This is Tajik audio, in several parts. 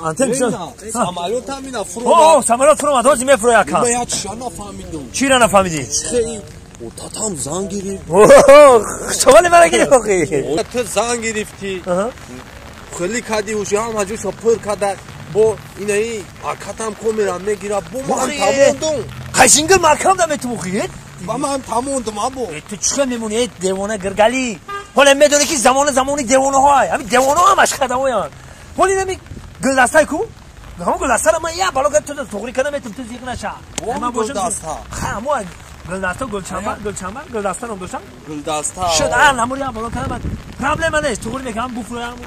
антен чӣ? Самолёт ҳам ина фуромад. О, самолёт фуромад, ҳозир мефурояд акам. Ман як чиша нафаҳмидам. Чира нафаҳмидӣ? Хеле отатам зан гирифт. Шомали мара гирифт охи. Ту зан гирифтӣ. Хеле кади ӯши ҳама ҷоша пур када. Бо инаи акатам камера мегира. Бо ман тамондум. Қайсингил макам да метумухи? Ба ман тамондум або. Ту чӣ мемонӣ, эй девона гиргалӣ? Ҳоло медонӣ ки замона замони девонаҳо. Ҳамин девонаҳо ҳамаш хадамоянд. Ҳоло инами гулдастае ку? Ҳамон гулдастаро ман як бало ту туғри кардам, метум ту зиқ наша. Ман гулдаста. Ха, ҳамон гулдаста, гулчамбар, гулчамбар, гулдаста ном доштам. Гулдаста. Шуд, а намур як бало кардам. Проблема нест, туғри мекунам, буфурам.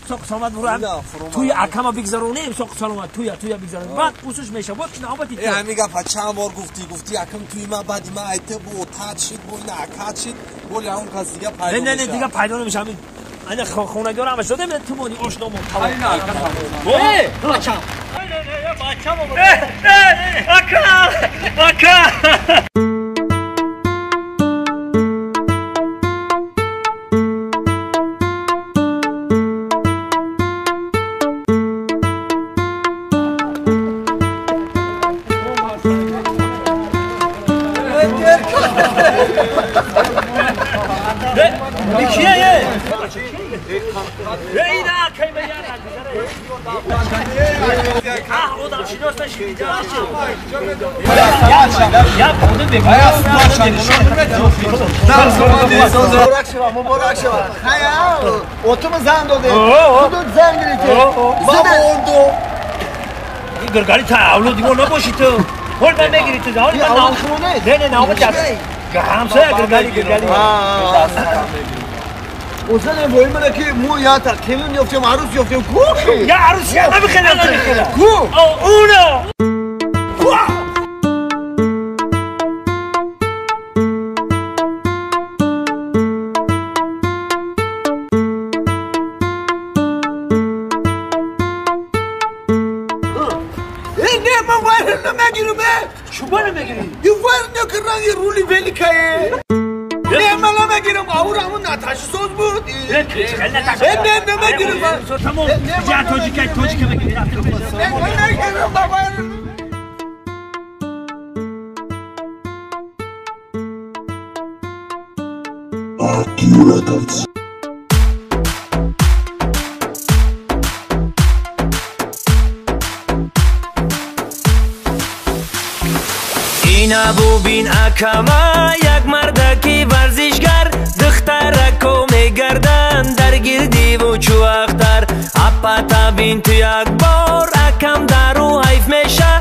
Соқ саломат бурам. Туи акама бигзаронем, соқ саломат, туя бигзаронем. Баъд усуш меша. Бод ки навбати ту. Э, ҳамин гапа чанд бор гуфтӣ, гуфтӣ акам туи ма баъди ма айта бо тат шид, бо ина акат шид, боли ҳамон кас дига пайдо меша. Не, не, дига пайдо намеша. Ҳамин ана хонагиҳоро ҳамаш додем, ту мони ошномон тамом. Э, бачам. Бачам. Ака! Ака! Муборак шава. Хая, отума зан доде. Худут зан гирифти. Баба онду. Ин гиргари та авлоди мо набоши ту. Ҳол ман мегири ту. Ҳол ман авлод шумо нест. Не, не, навбат аст. Ҳамсоя гиргари гиргари. Озане вои мана ки мо я та келин ёфтем, арӯс ёфтем. Ку? Я арӯс я намехелам. Ку? Уно. Ина бубин акама як мардаки варзишгар, духтарако мегарданд дар гирдиву чӯахтар. Апата бин ту як бор, акам дару ҳайф меша,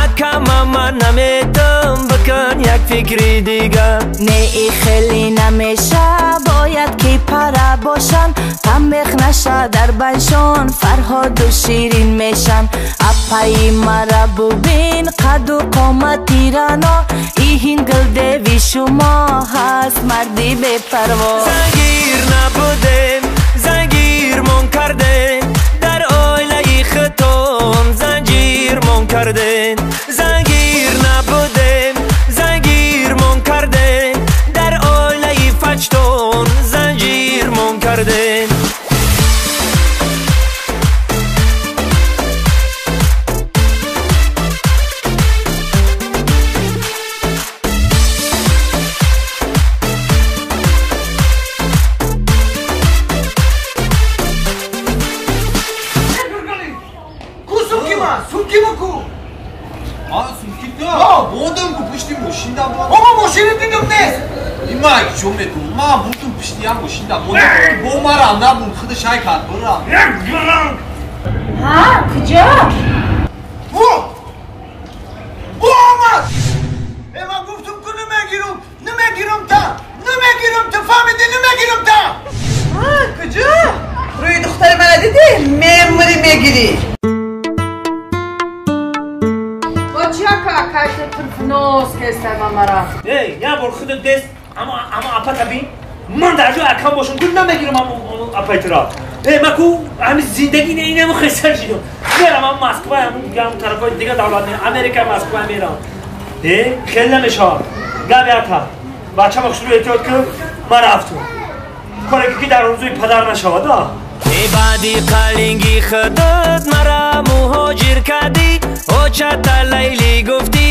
акама ман наметам, бикун як фикри дигар. Не и хеле намеша, бояд ки пара бошанд, тамех наша дар байшон, фарҳоду ширин мешанд. Апаи мара бубин, қаду қомати рано, иҳин гулдеви шумо ҳаст марди бепарво. Зангир набудем, зангирмон кардем, дар оилаи худтон занҷирмон кардем. Зангир набудем, зангирмон кардем, дар оилаи фачтон занҷирмон кардем. Ҳа, куҷо? Бу омад! Э, ман гуфтум ку намегирам, намегирам та, намегирам та, фаҳмидӣ, намегирам та. Ҳа, куҷо? Рӯи духтари мана дидӣ? Мемурӣ мегирӣ. Бо чӣ ака кайта турфноз кестай мамара? Эй, як бор худат дест, ама апата бин. Ман дар ҷои акам бошам, гул намегирам апаи туро. Э, ма ку ҳамин зиндагӣ не инаму хесар шидам. Мерам ам Москва, ҳамун тарафҳои дига давлат, Америка, Москва мерам. Э, хеле намешавад. Гап ята. Бачама хушрӯ эҳтиёт кун, ман рафтум. Коре ки дар орзуи падар нашавад, а? Баъди қалинги худат мара муҳоҷир кардӣ, очата Лайли гуфтӣ,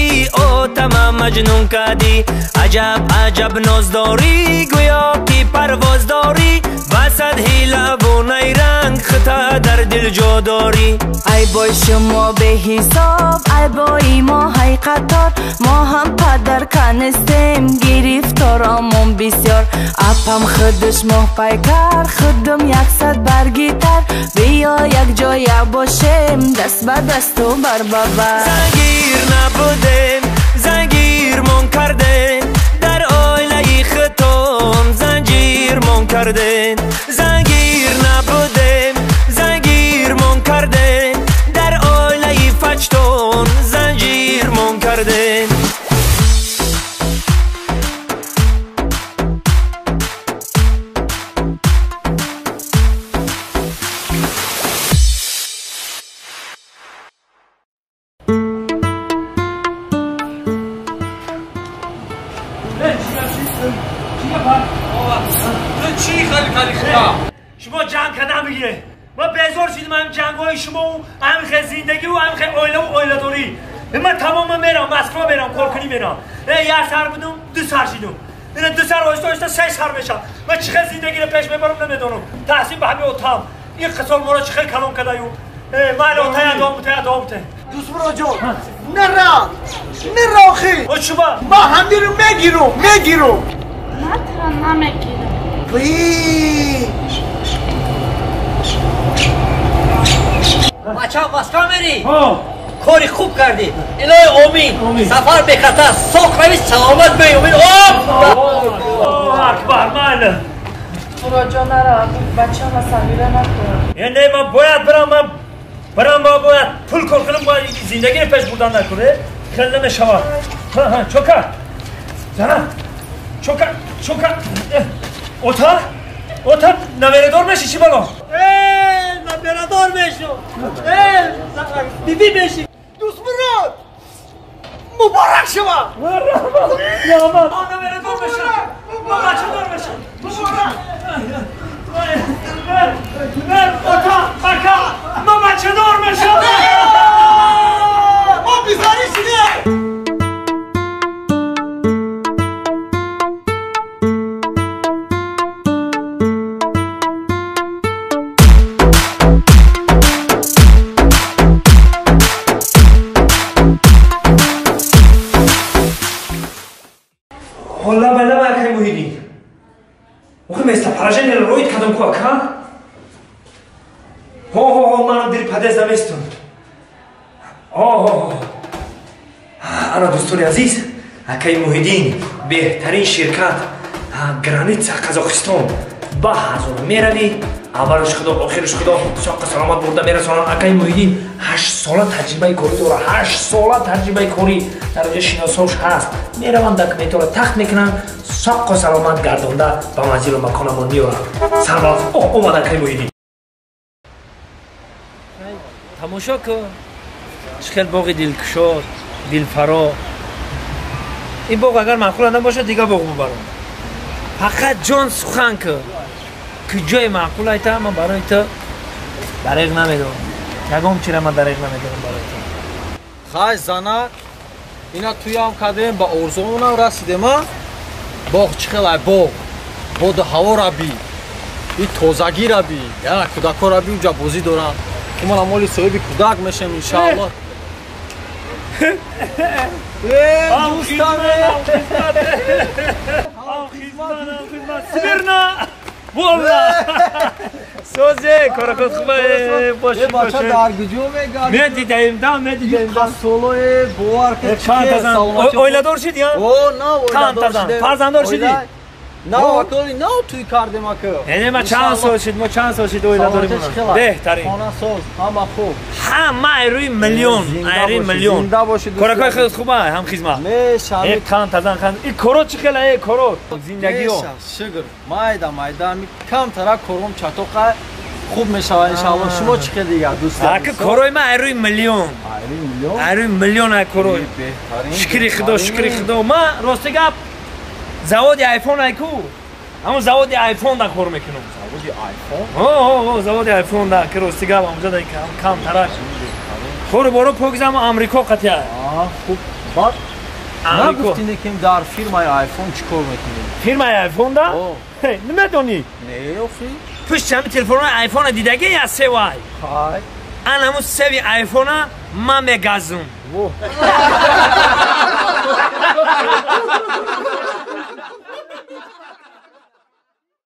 отама маҷнун кардӣ. Аҷаб аҷаб ноз дорӣ, гӯё ки парвоз дорӣ, васад ҳилаву найранг хита дар дил ҷо дорӣ. Ай бой шумо беҳисоб, ай бои мо ҳай қатор, мо ҳам падарка нестем, гирифторомон бисёр. Апам худаш моҳпайкар, худам яксад баргитар, биё якҷоя бошем, даст ба дасту бар ба бар. Зангир набудем, зангирмон кардем, дар оилаи худтон занҷирмон кардем. Зангир набудем, зангирмон кардем, дар оилаи фачтон занҷирмон кардем. شما جنگ کردن بگیره، ما بیزار شدیم هم جنگ‌های شما و هم زندگی و هم عائله و عائله داری. من تمام میرم مسکو، میرم کارکنی میرم. یه سر بودم دو سر شدم، این دو سر آهسته آهسته سه سر میشم. من چه زندگی رو پیش میبرم نمیدونم. تحسین به همه اتام این قصار ما را چه کلام کرده یو. من اتای ادام بوده ادام بوده. دوست برا جان نرا نرا آخی. ما همین رو میگیرم میگیرم. من تو را نمیگیرم. وی بچه مسکو میری؟ کاری خوب کردی. الهی امین. سفر به خطر ساق روی سلامت بی امین. الله اکبر. من برا جان نرا بچه ما صغیره نکن. نه من باید برم، من برم باید پول کار کنم، باید زندگی رو پیش بردن نکنه خیلی نمیشود. ها چوکر زنم چوکر چوکر اوتا اوتا نمیردار میشی چی بالا؟ نمیردار میشم. بیبی میشی. دوست مراد مبارک شما. مرحبا. ما نمیردار میشم. ما بچه دار میشم. مبارک. اوتا بکا ما بچه دار میشم. ما بیزاری شده. Азиз, акаи Муҳиддин, беҳтарин ширкат, граница Қазоқистон, ба ҳазор меравӣ, аввалаш худо, охираш худо, соққа саломат бурда мерасонанд. Акаи Муҳиддин 8 сола таҷрибаи корӣ дорад, 8 сола таҷрибаи корӣ, дар оҷа шиносош ҳаст. Мераванд, документҳоро тахт мекунанд, соққа саломат гардонда ба манзилу маконамон меоранд. Сарбаланд. Омад акаи Муҳиддин. Тамошо кун, чӣ хел боғи дилкушод, дилфаро. Ин боғ агар маъқул набошад, дигар боғ мебарам. Фақат ҷон сухан кун, ки ҷои маъқул айта, ман барои ту дареғ намедорам. Ягон чира ман дареғ намедорам барои ту. Хай занак, ина туям кардем, ба орзуонам расидем, а? Боғ чӣ хел ай боғ? Боду ҳаво раби, и тозагӣ раби, яна кӯдакҳо раби уҷа бозӣ доранд. Мо моли соҳиби кӯдак мешем иншааллоҳ. Смирно! Вола! Созе, коракот хубе, боши боши. Бача дар куҷо мегарди? Медидаем, да, медидаем. Солое бовар ки саломатӣ. Оиладор шидӣ, а? О, на, оиладор шидем. Фарзанддор шидӣ? На, аколи, на, туй кардем ака. Яъне ма чанд сол шид, мо чанд сол шид оиладорим. Беҳтарин. Хона соз, ҳама хуб. Ҳама айрӯи миллион, айрӯи миллион. Зинда бошӣ дӯст. Коракои худат хуб ай, ҳам хизмат. Мешам. Э, кан тазан кан. И коро чӣ хел ай, коро? Зиндагиё. Шукр. Майда, майда, ми камтара кором чатоқа хуб мешавад иншааллоҳ. Шумо чӣ хел дигар дӯст? Ака корои ма айрӯи миллион. Айрӯи миллион? Айрӯи миллион ай корои. Шукри Худо, шукри Худо. Ма рости гап заводи айфон айку. Ҳамун заводи айфон да кор мекунам. Заводи айфон? О, заводи айфон да, ки рости гап ҳамунҷа да камтараш. Кору боро покизам Амрико қатия. Хуб, баъд нагуфтине ки дар фирмаи айфон чӣ кор мекунӣ? Фирмаи айфон да? Намедонӣ? Не, охи. Пушти ҳами телефонҳои айфона дидагӣ я севай? Хай. Ан ҳамун севи айфона ман мегазум.